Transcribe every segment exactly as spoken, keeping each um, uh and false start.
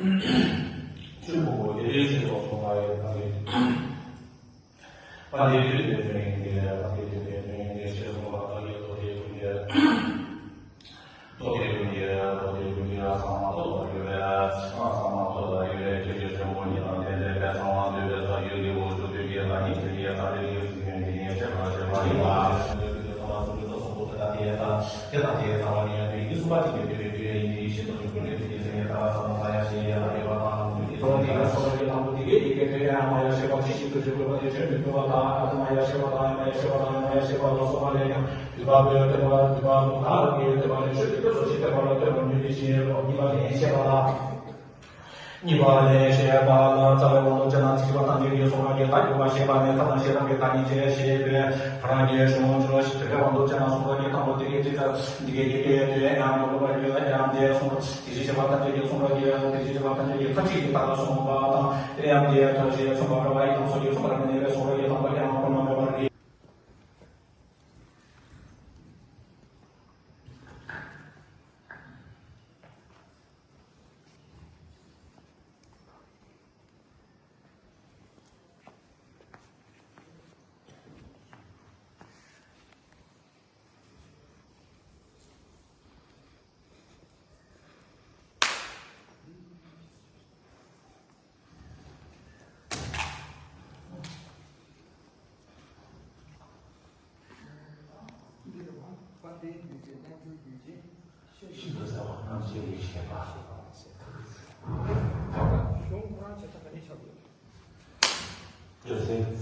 ཆོས་ཕུང་པོ་ཡེ་ཤེས་སོགས་གསུངས་པ་ཡི་དང་གི། དཔལ་ལྡན་དུས་གསུམ་དོན་ཡོད་མཁན་དཔལ་ལྡན་དུས་གསུམ་དོན་ཡོད་མཁན་ཞེས་གསུངས་པ་ལྟར་གྱི་མདོ་སྡེ་ཀུན་གྱི། མདོ་སྡེ་ཀུན་གྱི་མདོ་སྡེ་ཀུན་གྱི་གསང་བ་ཐོབ་པར་འགྱུར་བའི་གསང་བ་ཐོབ་པར་འགྱུར་བའི་ཆོས་ཀྱི་ཆེན་པོ་ཉིད་དང་ལྡན་པའི་གསང་བ་འདུས་པའི་རྩ་རྒྱུད་ཀྱི་འོག་ཆོས་བདུན་གྱི་བདག་ཉིད་ཆོས་ཉིད་ཀྱི་ཡང་དག་པར་ཤེས་པ་ཡིན་པ། དེ་དང་དེའི་རྩ་བ་ཉིད་ཡང་དོན་གྱི་གསུམ་པ་གཅིག་ནས་འདོད་པའི་དོན་ཡིན་ཏེ། ཤིན་ཏུ་ཆོས་ཀུན་ལས་བཏུས་ཏེ་ཟེར་ཡང་དག་པར་གསལ་བ་མ་ཡང་ཞེས་ཡང་དག་ཡོད་པ་དང་། དེ་ཡང་དེ་ཡང་སོ་སོ་ཡི་དང་པོ་དེ་སྐད་ཅིག་གིས་དེ་ཡང་མ་ཡང་ཞེས་པ་ཅི་ཞིག་ཏུ་འཇུག་དགོས་པ་དེ་ཆོས་མི་མཐུན་པ་དང་། ཨ་ཏི་མ་ཡང་ཞེས་པ་དང་ཡང་མ་ཡང་ཞེས་པ་དང་ཡང་མ་ཡང་ཞེས་པ་ལ་སོགས་པ་ལས་ཀྱང་། འདུས་པ་པོའི་སྟོན་པ་འདུས་པ་པོ་བདག་གི་སྟོན་པ་ནི་ཆོས་ཀྱི་སྐྱོབ་སོ་ཞེས་སྟོན་པ་ལ་ལྟོས་པར་འདོད་དེ་ཞེས་རོ། གཉིས་པ་ལན་བཤད་པ་ལ། གཉིས་པ་ལན་བཤད་པ་ལ་རྩ་བའི་དབང་དུ་བྱས་ན་ཚིག་རྐྱང་ཐམས་ཅད་ཀྱི་གསུང་རབ་ཀྱི་མཐའ་དགུ་པ་བཤད་པ་ནས་མཐའ་དང་བཤད་རབ་ཀྱི་བདག་ཉིད་ཅེས་བཤད་པའི་ཁོ་རང་གི་གཞུང་ཆོས་ཞིག་དེ་གའི་དབང་དུ་བྱས་ན་གསུང་རབ་ཀྱི་དང་པོ་དེ་གའི་ཚིག་ཙམ་འདི་གའི་ཡི་གེ་དོན་ཡང་མི་སློབ་པར་ཡོད་ཡང་དེ་གསུང་རབ་དེ་བཞིན་གཤེགས་པ་ཐམས་ཅད་ཀྱི་གསུང་རབ་ཀྱི་དེ་བཞིན་གཤེགས་པ་ཐམས་ཅད་ཀྱི་ཐ་ཚིག་གི་རྟགས་ལ་གསུངས་པ་དང་དེ་ཡང་དེའི་མཐར་ཞེས་གསུངས་པ་འགྲོ་བ་ཡི་དམ་སོགས་ཀྱི་གསུང་རབ་ནས་པའི་གསུང་རབ་ཀྱི་དང་པོ་ཡང་ཁོ་ན་མེད་པར་རིགས། འདི་ལ་དཔལ་ལྡན་འདུས་པའི་རྣལ་འབྱོར་རྒྱུད་ཀྱི་ཤིན་ཏུ་གསལ་བ་རྣམ་འབྱེད་ཀྱི་བཤད་པ། གཞུང་ཁོ་རང་བྱེ་བྲག་ག་ནས་ཆགས་ཡོད། སྤྲོས་བྲལ་ཚིག་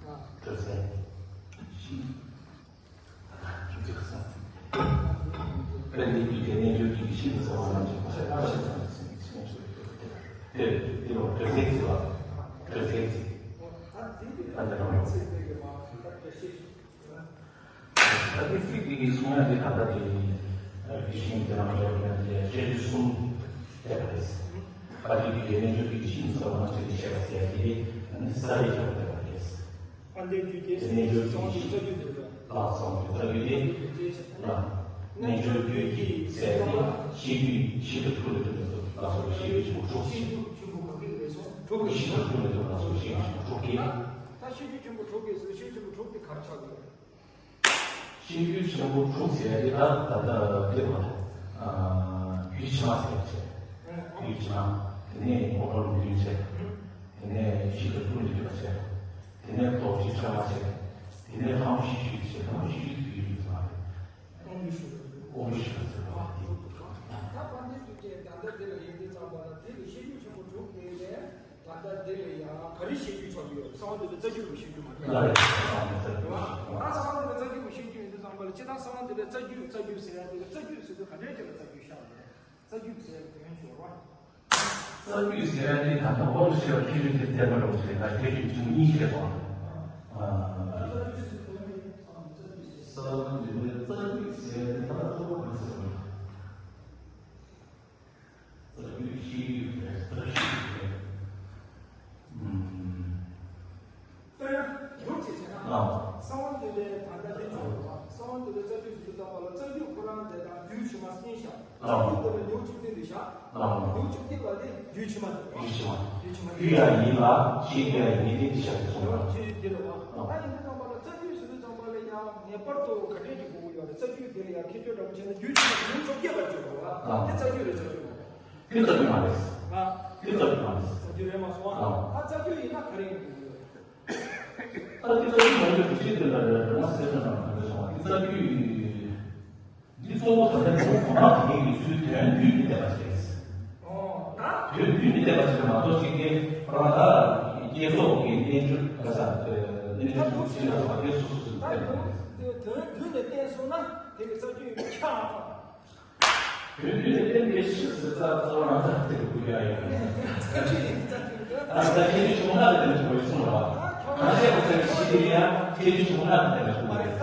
ཨ། སྤྲོས་བྲལ། ཤིན་ཏུ། དཔལ་ལྡན་འདུས་པའི་རྣལ་འབྱོར་རྒྱུད་ཀྱི་ཤིན་ཏུ་གསལ་བ་རྣམ་འབྱེད་པ་ཞེས་པ་ཞེས་བྱ་བའི་ཚིག་དེ་དེ་ལ་སྤྲོས་བྲལ་ཚིག་ལ་སྤྲོས་བྲལ་ཚིག་ཨ་འདི་རང་རང་། ད་ཚིག་འདི་གི་གསུང་ཡ་འདི་ད་ལྟ་དེ་རྒྱུད་ཤིང་དེ་རང་འཇོག་ཡ་དེ་ལ་སྤྱོད་བརྒྱུད་གསུམ་བསྡད་པ་རེད། ཨ་ནི་དེ་གའི་རྣལ་འབྱོར་རྒྱུད་ཀྱི་ཤིན་ཏུ་གསལ་བ་རྣམ་འབྱེད་ཀྱི་བཤད་པ་ཟེར་ཡ་དེ་ནི་ས་རེ་བཞག་པ་རེད། དཔལ་ལྡན་རྒྱུད་ཀྱི་རྣལ་འབྱོར་རྒྱུད་ཀྱི་རྩ་རྒྱུད་དེ་རེད། ལགས་སོ། རྩ་རྒྱུད་དེ་ལ་རྣལ་འབྱོར་རྒྱུད་ཀྱི་ཟེར་ནི་ཤེས་རྒྱུད་ཤིན་ཏུ་ཕྲུགས་ལས་གྲུབ་པའི་ཚུལ་ལ་སོགས་པའི་ཤེས་རྒྱུད་ཆེན་པོ་དྲུག་ཅིག་ཕྲུགས་ཀྱི་ཤིན་ཏུ་ཕྲུགས་ལས་གྲུབ་པ་ལ་སོགས་པའི་ཤེས་རྒྱུད་ཆེན་པོ་དྲུག་གི། ད་ཤེས་རྒྱུད་ཆེན་པོ་དྲུག་གི་ཟེར་ཤེས་རྒྱུད་ཆེན་པོ་དྲུག་དེ་ག་རེ་ཆགས་ཀྱི་ཡོད། ཤེས་རྒྱུད་ཆེན་པོ་དྲུག་ཟེར་ཡ་དེ་ད་ད་ལྟ་དེ་བ། རྒྱུད་ཕྱི་མ་ཟེར་ཡ་བྱས། རྒྱུད་ཕྱི་མ། དེ་ནས་འཁོར་བ་ལུགས་མཐུན་བྱས། དེ་ནས་ཤིན་ཏུ་ཕྲུགས་ལས་གྲུབ་པ་བྱས། དེ་ནས་རྡོ་རྗེ་ཕྱི་མ་བྱས། དེ་ནས་ལྷ་མོ་ཤེས་རྒྱུད་བྱས། ལྷ་མོ་ཤེས་རྒྱུད་དེ་ཡོད་ཟེར་བ་རེད། དབང་པོའི་ཤེས་རབ་ཟེར་བ་དེ། ད་དཔལ་ལྡན་རྒྱུད་ཀྱི་ད་ལྟ་དེ་ལ་ཡིན་དུས་ཙམ་པ་ལ་དེ་ལ་ཤེས་རྒྱུད་ཆེན་པོ་དྲུག་དེ་ལས་ད་ལྟ་དེ་ལ་ཡང་ག་རེ་ཤེས་རྒྱུད་ཆགས་ཀྱི་ཡོད། གསང་བ་འདུས་པའི་རྩ་རྒྱུད་ཀྱི་ཤེས་རྒྱུད་མ་རེད། ལགས་རེད། གསང་བ་འདུས་པའི་རྩ་རྒྱུད་ཀྱི་ཤེས་རྒྱུད། ད་གསང་བ་འདུས་པའི་རྩ་རྒྱུད་ཀྱི་ཤེས་རྒྱུད་ཡིན་དུས་ཙམ་པ་ལ་སྤྱིར་བཏང་གསང་བ་འདུས་པའི་རྩ་རྒྱུད་རྩ་རྒྱུད་ཟེར་ཡ་དེ་ལ་རྩ་རྒྱུད་ཟེར་དུས་ག་འདྲའི་ཆེ་ལ་རྩ་རྒྱུད་ཤར་རེད། རྩ་རྒྱུད་ཟེར་དོན་སྦྱོར་བ། རྩ་རྒྱུད་ཟེར་ཡ་དེ་ད་ལྟ་འོག་ཏུ་ཞེས་པ་ཁྱད་ཆོས་དེ་བསྟན་པ་རོགས་ཞེས་ད་ཁྱད་ཆོས་ཆུང་གཉིས་ཤེས་སོང་། ཨ། རྩ་རྒྱུད་ཟེར་ཡ་དེ་ད་ལྟ་གཙོ་བོ་ག་རེ་ཟེར་བ། རྩ་རྒྱུད་ཤེས་རྒྱུད་རེད། རྩ་ཤེས་རྒྱུད་རེད། ཨུམ། ལྟོས་ན། མདོར་བྱས་བྱས་ན། ཨ། གསང་བ་འདུས་པའི་ད་ལྟ་དེ་ཆོས་རེད་བ། གསང་བ་འདུས་པའི་རྩ་རྒྱུད་ཟེར་དུས་ཙམ་པ་ལ་རྩ་རྒྱུད་ཁོ་རང་དེ་དང་རྒྱུད་ཕྱི་མ་གཉིས་བཞག་ཨ། རྩ་རྒྱུད་དེ་ལ་མདོ་བཅུ་བདུན་དེ་བཞག་ཨ། མདོ་བཅུ་བདུན་པ་དེ་རྒྱུད་ཕྱི་མ་དེ་རེད་བ། རྒྱུད་ཕྱི་མ། རྒྱུད་ཕྱི་མ་དེ། རྒྱུད་ཡང་ཡིན་ལ་ཤེས་རྒྱུད་ཡང་ཡིན་ཏེ་འདི་བཞག་གི་སོང་རེད་བ། ཆོས་འདི་རེད་བ། ཨ། ད་ཡིན་དུས་ཙམ་པ་ལ་རྩ་རྒྱུད་ཟེར་དུས་ཙམ་པ་ལ་ཡང་ངེས་པར་དུ་ག་འདྲས་ཀྱི་དགོས་ཀྱི་ཡོད་རེད། རྩ་རྒྱུད་དེ་ལ་ཡང་ཁྱད་ཆོས་འདྲ་པོ་བྱས་ན་རྒྱུད་ཕྱི་མ་དེ་མདོ་བཅོ་བརྒྱད་པ་བརྗོད་དགོས་བ། ཨ། དེ་རྩ་རྒྱུད་རེད། རྩ་རྒྱུད་མ་རེད། དེ་རྩ་རྒྱུད་མ་རེད། ཨ། དེ་རྩ་རྒྱུད་མ་རེད། རྩ་རྒྱུད་རེད་མ་སོང་ཨ། ཨ། ད་རྩ་རྒྱུད་ཡིན་ན་ག་རེ་ཡིན་དགོས་ཀྱི་ཡོད་རེད། ད་དེ་རྩ་རྒྱུད་མ་ཡིན་པའི་ཕྱིར་དེ་ལ་རེད་མ་ཟེར་ན་ག་རེ་སོང་བ། དེ་རྩ་རྒྱུད་འདི་གཙོ་བོ་ད་ལྟ་ནི་གོང་མ་དེ་ཡི་ཚུལ་དོན་བསྡུས་ནས་བསྟན་པ་ཞིག་རེད། ཨོ། ད། དོན་བསྡུས་ནས་བསྟན་པ་ཞིག་མ་གཏོགས་ཅིག་གིས་རང་ད་བསྐྱེད་རྫོགས་ཀྱི་རྣལ་འབྱོར་ག་ས་རྣལ་འབྱོར་གྱི་ཚུལ་ལ་སོགས་པ་དེ་སོ་སོ་སོ་ད་བསྟན་པ་རེད། དོན་བསྡུས་ནས་བསྟན་སོང་ན་དེ་གི་རྩ་རྒྱུད་ཡོད་ཆགས་ཨ། དོན་བསྡུས་ནས་བསྟན་པའི་ཕྱིར་ཟེར་ས་རྩ་བ་རང་ཚ་དེ་དགོས་ཡ་ཡོད། ཨ་ད་ཁྱེད་ཀྱི་བྱུང་ན་དེ་དེ་དགོས་གསུངས་ར་བ། གང་བཤད་པ་ཚོའི་ཞི་བདེ་ཡང་ཁྱེད་ཀྱི་བྱུང་ན་དེ་དེ་དགོས་རེད།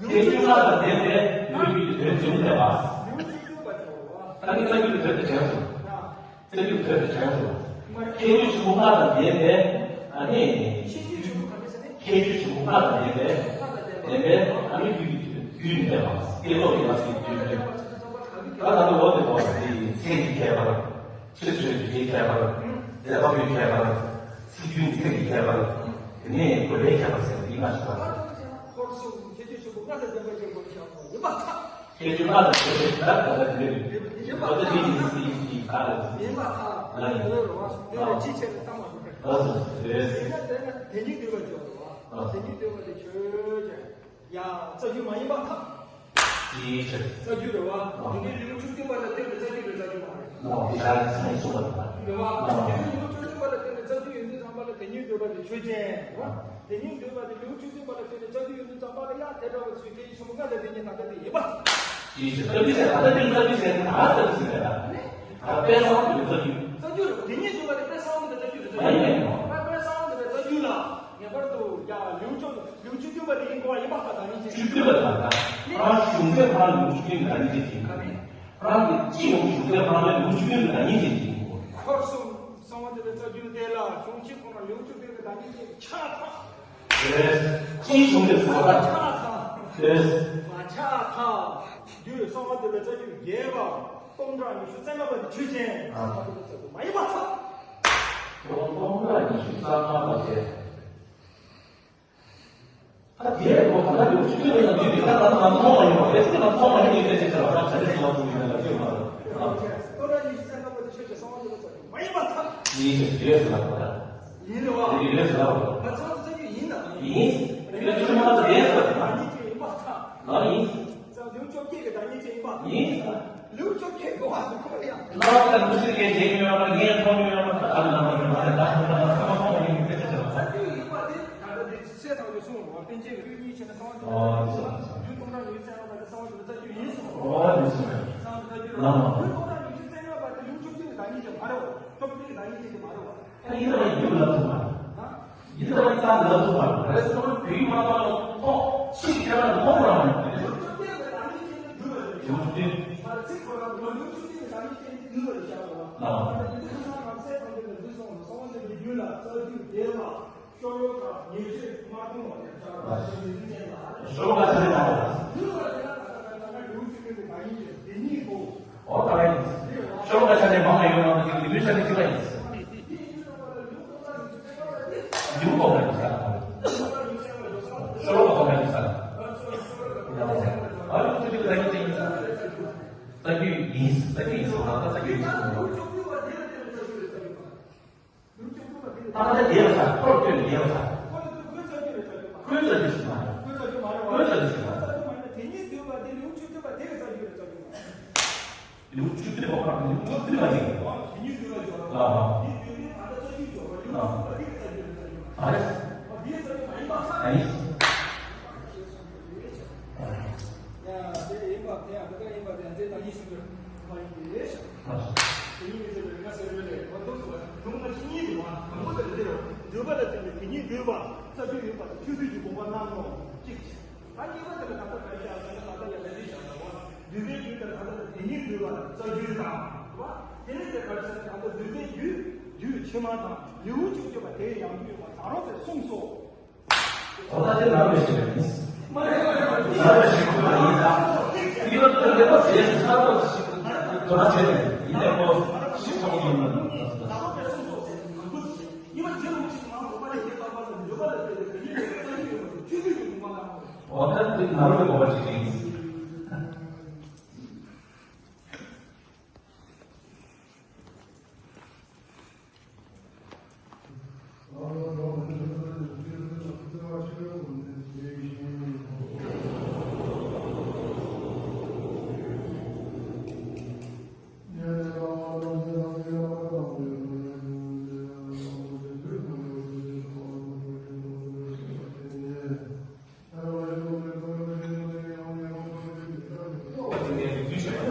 ཁྱེད་ཀྱི་ལྷ་དང་ལྡན་པའི་ཡུལ་གྱི་དོན་འཛིན་བསྡད་པ། ད་ནི་རྩ་རྒྱུད་ཀྱི་དོན་དེ་དྲན་སོང་། རྩ་རྒྱུད་ཀྱི་དོན་དེ་དྲན་སོང་། ཁྱེད་ཀྱི་བྱུང་ན་དེ་དེ་ཨ་ནི། ཁྱེད་ཀྱི་བྱུང་ན་དེ་དེ་ལྡན་པའི་ཨ་ནི་རྒྱུད་ཀྱི་དོན་རྒྱུད་ནི་བསྡད་པ། དེ་ལོག་ཡིན་པ་ཞིག་རྒྱུད་ནི། ད་ད་ནི་འོ་དེ་འོ་དེ་ཚེ་གི་ཁྱད་པར། ཕྱི་དྲོའི་ཡུལ་གྱི་ཁྱད་པར། ཟླ་བ་བའི་ཁྱད་པར། སྲིད་རྒྱུན་ཚིག་གི་ཁྱད་པར། དེ་ནས་དགོན་པའི་ཁྱད་པར་ཟེར་ཏེ་ལྔ་ཞིག་ལ། ཧོར་གསུམ་ཁྱད་ཆོས་ཆེན་པོ་ལྔ་དང་ལྡན་པ་ཅན་པོ་ཆགས་པ་ཡིན་པར་ཐལ། ཁྱད་ཆོས་ལྔ་དང་ལྡན་པའི་ད་ལྟ་ལ་འདིར་ཡིན་པར་ཐལ། ད་ལྟ་འདི་ཡིན་སྲིད་ཀྱི་ད་ལ་ཡིན་པར་ཐལ། ལ་ཡིན། འདི་ལ་ཅི་བྱས་ནས་བཏང་མ་ཐུབ་པས། ལགས་སོ། རེད། ཡིན་ན་དེ་ན་དེ་ཉིད་འདུས་པ་ཅན་པོ། དེ་ཉིད་འདུས་པ་དེ་ཆོས་ཅན། ཡ། རྩ་རྒྱུད་མ་ཡིན་པར་ཐལ། ཅིའི་ཕྱིར། རྩ་རྒྱུད་རེད་བ། ཨ། དེ་ནས་ལེའུ་བཅུ་བདུན་པ་ལ་བརྟེན་ནས་རྩ་རྒྱུད་རེད། རྩ་རྒྱུད་མ་རེད། ཨོ། དེ་ལྟར་གྱིས་གསུངས་པ་དང་། རེད་བ། ཨ། དེ་ནས་ལེའུ་བཅུ་བདུན་པ་ལ་བརྟེན་ནས་རྩ་རྒྱུད་ཡོད་དུས་ཙམ་པ་ལ་དེ་ཉིད་འདུས་པ་དེ་ཆོས་ཅན། ཨ། དེ་ཉིད་འདུས་པ་དེ་ལེའུ་བཅུ་བདུན་པ་ལ་བརྟེན་ནས་རྩ་རྒྱུད་ཡོད་དུས་ཙམ་པ་ལ་ཡ་དེ་འདྲ་བའི་ཚུལ་ཁྱད་ཆོས་ཆེན་པོ་ལྔ་དང་དེ་ཉིད་ད་ལྟ་དེ་ཡིན་པ། ཅིའི་ཕྱིར། རྩ་རྒྱུད་ཟེར་ད་ལྟ་དེ་རྩ་རྒྱུད་ཟེར་ན་ད་རྩ་རྒྱུད་ཟེར་ད། ད་དཔལ་གསང་བ་འདུས་པའི་རྩ་རྒྱུད། རྩ་རྒྱུད་རེད། དེ་ཉིད་འདུས་པ་དེ་དཔལ་གསང་བ་འདུས་པའི་རྩ་རྒྱུད་རེད། མ་ཡིན་པས་ནོ། དཔལ་གསང་བ་འདུས་པའི་རྩ་རྒྱུད་ལ། ངེས་པར་དུ་ཡ་ལེའུ་བཅུ་ལེའུ་བཅུ་བདུན་པ་དེ་ཡིན་དགོས་པ་ཡིན་པ་ཁ་བདག་ཉིད་ཅན། བཅུ་བདུན་པ་དང་ད་རང་གཞུང་ཚད་ཕར་ལེའུ་བཅུ་བདུན་གྱི་བདག་ཉིད་ཅན་ཅིག་ཡིན་ག་ནས། རང་གི་སྤྱི་ཡོངས་གཞུང་ཚད་ཕར་ལེའུ་བཅུ་བདུན་གྱི་བདག་ཉིད་ཅན་ཅིག་ཡིན་དགོས། ཧོར་གསུམ་གསང་བ་འདུས་པའི་རྩ་རྒྱུད་དེ་ལ་གཞུང་གཅིག་ཁོ་ན་ལེའུ་བཅུ་བདུན་གྱི་བདག་ཉིད་ཅན་ཆགས་ཐལ། རེད། སྤྱིའི་གཞུང་ཚད་ཟེར་བ་ད། ཆགས་ཐལ། རེད། མ་ཆགས་ཐལ། རྒྱུད་གསང་བ་འདུས་པའི་རྩ་རྒྱུད་རྒྱས་པ། སྟོང་ཕྲག་ཉི་ཤུ་རྩ་ལྔ་པ་དེ་ཆོས་ཅན། ཨ། གསང་བ་འདུས་པའི་རྩ་རྒྱུད་མ་ཡིན་པར་ཐལ། སྟོང་ཕྲག་ཉི་ཤུ་རྩ་ལྔ་པ་དེ། ད་དེའི་སྒོ་ད་ལྟ་ལེའུ་བཅུ་བདུན་ལ་འདུས་པའི་ད་ལྟ་ང་མཐོང་བ་ཡིན་པ་རེད། ཅི་ང་མཐོང་བ་ཡིན་པའི་ཚེ་ཅི་ལ་ང་ཆ་ལེ་སོང་བ་ཡིན་ལ་ཅི་མ་རེད། སྟོང་ཕྲག་ཉི་ཤུ་རྩ་ལྔ་པ་དེ་ཆོས་ཅན། གསང་བ་འདུས་པའི་རྩ་རྒྱུད་མ་ཡིན་པར་ཐལ། ཡིན་ཞེས་རེད་ཟེར་ལབ་པ་ད། ཡིན་རེད་བ། ཡིན་རེད་ཟེར་ལབ་པ། ང་ཚང་མ་རྩ་རྒྱུད་ཡིན་ན། ཡིན། ཡིན་ན་ཆོས་མ་རེད་ཟེར་ལབ་པ། ང་ཉིད་ཀྱི་ཡིན་པར་ཐལ། ང་ཡིན། ལེའུ་བཅོ་བརྒྱད་ཀྱི་བདག་ཉིད་ཅན་ཡིན་པ། ཡིན། ལེའུ་བཅོ་བརྒྱད་གོ་བ་འདུག་གོ་ཡ། ལག་ལ་མི་ཚེ་གས་བྱེད་ཀྱི་ཡོད་ན་ངས་མཐོང་གི་ཡོད་ན་ད་ལ་ལ་ལ་ལ་ལ་ལ་ལ་ལ་ལ་ལ་ལ་ཡིན་པའི་ཚེ་ཆེ་བ། རྩ་རྒྱུད་ཡིན་པ་དེ་ད་ལྟ་དེ་ཚེ་ཐག་ཆོད་སོང་བ། པཎ་ཆེན་གྱི་ཆོས་ཉིད་ཆེ་ན་གསང་བ་འདུས་པ། ཨོ་དེ་སོང་། རྒྱུད་སྟོང་ཕྲག་ཉི་ཤུ་རྩ་ལྔ་པ་དེ་གསང་བ་འདུས་པའི་རྩ་རྒྱུད་ཡིན་སོང་། ཨོ་དེ་སོང་། གསང་བ་འདུས་པའི་རྩ་རྒྱུད། ལ་ལ། རྒྱུད་སྟོང་ཕྲག་ཉི་ཤུ་རྩ་ལྔ་པ་དེ་ལེའུ་བཅོ་བརྒྱད་ཀྱི་བདག་ཉིད་ཅན་མ་རེད་བ། བཅོ་བརྒྱད་ཀྱི་བདག་ཉིད་ཅན་དེ་མ་རེད་བ། ད་ཡིན་ན་ཡིན་རྒྱུ་ལ་ཐུག་པ། ཡིན་ན་ཡིན་རྩ་ལ་ཐུག་པ་རེད། སོ་བོད་ཡིག་མ་གཏོགས་ཐོག་ཕྱི་ཁྱེད་རང་མཐོང་རང་མེད། ཡོང་དུས། ལ། ཤོ་ལོ་ཀ་ཆ་ནས་མང་བ་ཡོད་ན་དེ་ཉིད་ཀོ། ཨོ་ད་རེད། ཤོ་ལོ་ཀ་ཆ་ནས་མང་བ་ཡོད་ན་དེ་ཉིད་ཀོ་ཆ་ནས་ཅི་ལ་ཡིན། ཡུལ་གོང་ལ་ཡིན་ས། ཤོ་ལོ་ཀ་གོང་ལ་ཡིན་ས། ཨ་ལུག་ཏུ་ཅི་ལ་ཡིན་ཅི་ཡིན་ས། རྩ་རྒྱུད་ཡིན། རྩ་རྒྱུད་ཡིན་ས། ད་རྩ་རྒྱུད་ཡིན་ས། ད་ལྟ་དེ་ལ་ས། འཁོར་སྐྱོད་ལ་དེ་ལ་ས། ཁོ་ཚོས་ཁོའི་རྩ་རྒྱུད་རེད་ཟེར་རྒྱུ་མ་རེད། ཁོའི་རྩ་རྒྱུད་མ་རེད་བ། ཁོའི་རྩ་རྒྱུད་ཞིག་མ་རེད། ཁོའི་རྩ་རྒྱུད་མ་རེད། དེ་ཉིད་འདུས་པ་དེ་ལེའུ་བཅུ་བདུན་པ་དེ་གི་རྩ་རྒྱུད་རེད་ཟེར་རྒྱུ་མ་རེད། ལེའུ་བཅུ་བདུན་པ་ཁོ་རང་ལེའུ་བཅུ་བདུན་པ་ཅིག་དེ་ཉིད་འདུས་པ་སྦྱོར་བ། ཨ་ཧ། དེ་འདུས་པའི་ད་ལྟ་རྩ་རྒྱུད་སྦྱོར་བ་ལེའུ་བཅུ་བདུན་པ་དེ་གི་རྩ་རྒྱུད་རེད་ཟེར་རྒྱུ་མ་རེད། ཨ་རེད། ཨ་དེའི་རྩ་རྒྱུད་མ་ཡིན་པ་ས། ཨ་ཡིན། ཡ་དེ་ཡིན་པ་དེ་ཡང་དེ་ལྟར་ཡིན་པ་དེ་ཡང་དེ་ལྟ་ཉིད་ཞིག་ཏུ་མ་ཡིན་ཏེ། དེ་ཉིད་མི་ཚེ་ལ་རིག་པ་གསལ་བའི་ལས་མ་གཏོགས་སུ་ལུང་མ་ཅི་ཉིད་དུ་བ་དང་པོ་དེ་འདིར་འདུས་པ་ལ་བརྟེན་ནས་དེ་ཉིད་འདུས་པ་རྩ་རྒྱུད་ཡིན་པ་དང་ཆོས་བརྒྱུད་ཀྱི་དགོངས་པ་རྣམས་ནོ། གཅིག་བྱས། ད་གཉིས་པ་དེ་ལ་ད་ལྟ་ག་རེ་བྱ་ཟེར་ན་ད་ལྟ་ཡང་ལས་འདི་བྱ་ཟེར་བ། འདུས་པའི་རྒྱུད་དེ་ལ་ད་ལྟ་དེ་ཉིད་འདུས་པ་དང་རྩ་རྒྱུད་དང་བ། དེ་ནས་དེ་ག་རེ་ཟེར་ན་ད་ལྟ་འདུས་པའི་རྒྱུད་རྒྱུད་ཕྱི་མ་དང་ལེའུ་བཅུ་བཅུ་པ་དེའི་ཡང་རྒྱུད་ཡོད་པ་གང་རུང་དེ་གསུངས་སོ། ཨོ་ད་དེ་ནང་ལ་ཞིག་ཡིན། ནང་ལ་ཞིག་ཡིན་ད། དེ་ཡོད་དོ་ལེགས་པོ་ཞེས་ཤིག་ཚར་ཏོ་ཞིག་དོ་སྣང་བྱས་ནས་ཡིན་ནས་ཨོ་ཞིག་ཐོག་ཡིན་ན། ཨོ་ད་དེ་ནང་ལ་གོ་བ་ཞིག་ཡིན།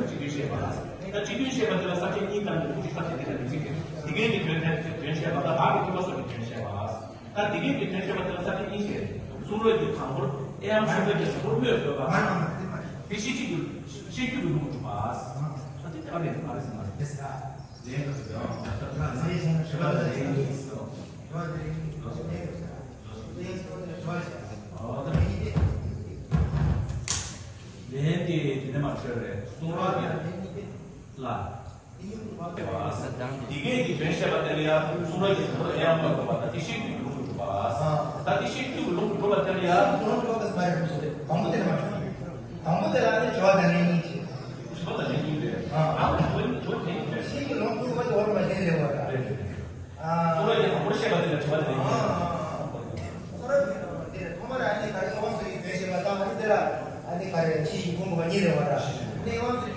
སྤྱི་དོན་བཤད་པ་དང་སྤྱི་དོན་བཤད་པ་ལ་ས་བཅད་གཉིས་བཏང་ནས་ཐུགས་རྗེ་ས་བཅད་དེ་ལ་ནི་ཚིག་གི་འདི་སྐད་ཀྱི་དོན་ཐད་དོན་བཤད་པ་དང་བདག་གི་ཐོས་པ་སོགས་ཀྱི་དོན་བཤད་པ། ད་འདི་སྐད་ཀྱི་དོན་བཤད་པ་དེ་ལ་ས་བཅད་གཉིས་བཤད། གསུང་རབ་ཀྱི་དང་པོར་ཨེ་ཡམ་ཤུ་ཀ་གི་དང་པོར་སྨོས་དགོས་པ། དེ་ཤེས་བྱེད་ཀྱི་ཤེས་རྒྱུད་ཀྱི་ལུང་དུ་བ། ད་དེ་ཨ་རེ་ཨ་རེ་ཟེར་མ་རེད། ལན་ག་ཚོད་ཡང་ད་ད་ད་ལན་ཞེས་པ་ལ་ལན་གཉིས་སོ། ལན་དེ་དེ་ནས་མ་ཁྲེལ་རེད། གསུང་རབ་ཀྱི་ལ། དེ་གའི་གི་དོན་བཤད་པ་དེ་ལ་ཡང་གསུང་རབ་ཀྱི་དོན་དུ་ཡང་མ་དགོས་པ་དང་། དེ་ཤེས་རྒྱུད་ཀྱི་ལུང་དུ་འགྲོ་བ། ད་དེ་ཤེས་རྒྱུད་ཀྱི་ལུང་དུ་འགྲོ་བ་དེ་ལ་ཡང་དོན་འགྲོ་བ་དེ་མ་རེད་མོ་ཟེར་ཏེ། དང་པོ་དེ་ལ་མ་ཆགས། དང་པོ་དེ་ལ་ནི་དྲི་བ་དང་ལན་གཉིས་བྱེད། དྲི་བ་དང་ལན་གཉིས་རེད། ཨ་ཨ་དྲི་བ་དྲི་བ་དེ་ཡིན་རེད། ཤེས་རྒྱུད་ལུང་དུ་འགྲོ་བ་དེ་བར་མ་ཤེས་ལེ་བ་ར། རེད་རེད། ཨ་གསུང་རབ་ཀྱི་དང་པོར་བཤད་པ་དེ་ལ་དྲི་བ་དང་ལན་གཉིས་རེད། ཨ་གསུང་རབ་ཀྱི་དང་པོ་དེ་ཐོག་མར་ཨ་ནི་ག་རེ་དབང་བསྡུ་ཡི་དོན་བཤད་པ་དང་། ཨ་ནི་དེ་ལ་ཨ་ནི་ག་རེ་ཕྱི་ཡི་ཁུངས་དགོས་པ་གཉིས་རེད་བ་ར། ཨ་ནི་དབང་བསྡུ་